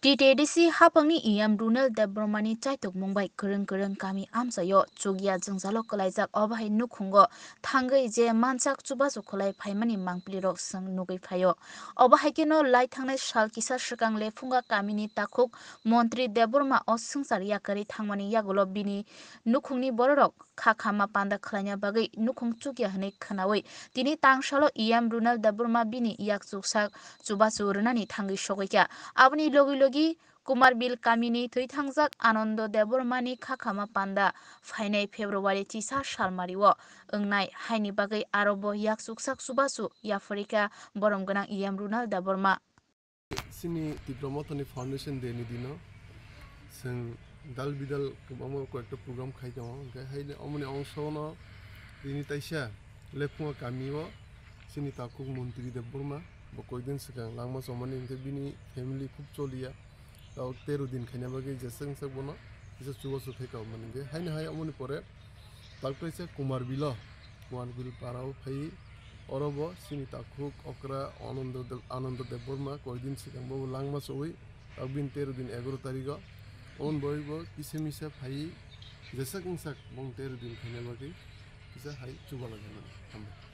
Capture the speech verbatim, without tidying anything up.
T T A D C haphangni E M Runal Debbarmani chaitokmung bai kwrwng kwrwng kami amchaio chukya jwngjalo kwlaijak, obo hai nukhungo thangwi je mansak chubachu khwlai phaimani mangpilirok chwng nugwi phaio. Obo hai kheno lai thangnai sal kisa swkang Lephunga kamini takhuk Montri Debbarma o swngchar yakarwi thangmani yagulo bini nukhungni bororok kha khama panda khwlaina bagwi nukhung chukya hwnwi khwnawi tini tangsalo E M Runal Debbarma bini yak chuksak chubachu rwnani thangwi sogwi kha. Aboni logi logi Kumarbil kamini thwithangjak Anando Debbarmani kha khama panda phainai February chisa salmario wngnai, haini bagwi aro bo yak chuksak chubachu yapharikha borom gwnang E M Runal Debbarma. Chini Tipra Mothani Foundation Day ni dino chwng dal bidal kwbangma koyekta program khai tongo, hwnkhe haini omoni ongsono tini taisa Lephunga kamio chini takhuk Montri Debbarma bo koidin swkang langma chomani, hwnkhe bini family khub choliya, tabuk tero din khaina bagwi jeswk sak bono kisa chubachu khai kha mani, hwnkhe haino hai omoni pore Taktaisa Kumar Bilo, Kumar Bil parao phai, oro bo chini takhuk okra Anando Deb-, Anando Debbarma koidin swkang bo langma chowui, tabuk bini tero din egaro tarigo, oboni bagwi bo kisa misa phai, jesak wngsak bong tero din khaina bagwi kisa hai chubalai mani. Hambai.